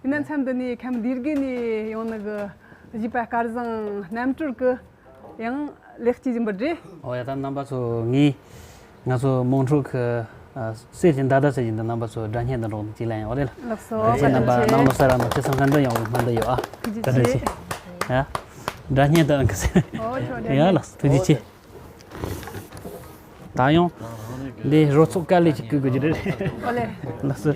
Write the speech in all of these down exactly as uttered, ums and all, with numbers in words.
ཡིན་ན་མཚམས་འདི་ནས་ཁམས་སྡེ་དགེ་ནས་ཡོང་ནི་གི་གཞས་པ་སྐལ་བཟང་རྣམ་གྲོལ་གི་ཡང་ལེགས་སྐྱེས་ཡིན་པར་རེད། ཨོ་ཡ། ད་རྣམ་པ་ཚོ། ངས་ང་ཚོ་མོན་ཁྲོད་ཀྱི་ཨ་གསེར་གྱི་མདའ་དར་ཟེར་གྱི་འདི། རྣམ་པ་ཚོ་སྒྲ་སྙན་དང་འགྲོགས་ནས་ཅིག་ལེན་ཡོང་རེད་ལ། ལགས་སོ། ཨ་ཅེ་རྣམ་པ། བཀའ་དྲིན་ཆེ། རྣམ་པ་གསར་བ་རྣམས་ཁྱེད་ཚང་ཁ་འདོན་ཡོང་བའི་སྨོན་འདུན་ཡོད། ཨ། ཐུགས་རྗེ་ཆེ། ཡ། སྒྲ་སྙན་དང་གི་ཟེར། ཨོ་ཆོ། ཡ་ལགས་སོ། ཐུགས་རྗེ་ཆེ། ད་ཡང་འདི་རོལ་ཚོགས་དཀའ་ལས་ཅིག་བསྐུལ་དགོས་ཀྱི་རེད། ཨོ་ལེ། ལགས་སོ།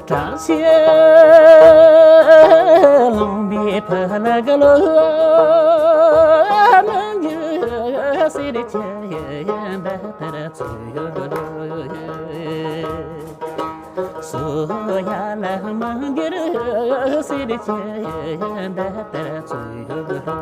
བཀྲ་ཤིས་ལུང་པའི་ཕུ་ལ་གི་ལོ། མི་འགྱུར་གསེར་གྱི་མདའ་དར་ཚུགས་ཡོད་ལོ། སོ་ཡ་ལ་མི་འགྱུར་གསེར་གྱི་མདའ་དར་ཚུགས་ཡོད་ལོ།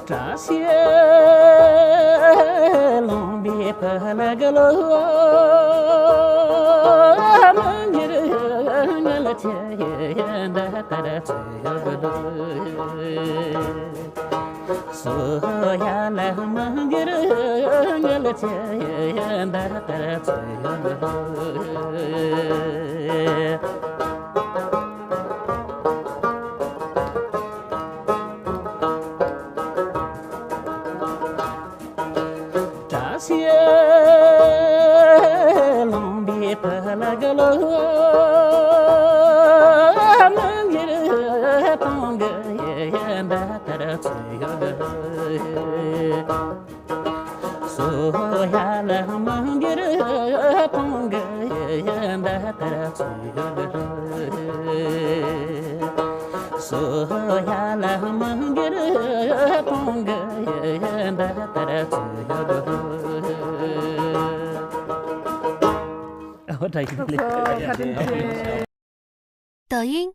བཀྲ་ཤིས་ལུང་པའི་ཕུ་ལ་གི་ལོ། མི་འགྱུར་ངལ་ཆེ་མདའ་དར་ཚུགས་ཡོད་ལོ། སོ་ཡ་ལ་མི་འགྱུར་ངལ་ཆེ་མདའ་དར་ཚུགས་ཡོད་ལོ། བཀྲ་ཤིས་ལུང་པའི་ཕུ་ལ་གི་ལོ། མི་འགྱུར་སྟོང་གི་མདའ་དར་ཚུགས་ཡོད་ལོ། སོ་ཡ་ལ་མི་འགྱུར་སྟོང་གི་མདའ་དར་ཚུགས་ཡོད་ལོ། སོ་ཡ་ལ་མི་འགྱུར་སྟོང་གི་མདའ་དར་ཚུགས་ཡོད་ལོ། ཨོ། བཀྲ་ཤིས་བདེ་ལེགས། ལགས་སོ། བཀའ་དྲིན་ཆེ། 抖音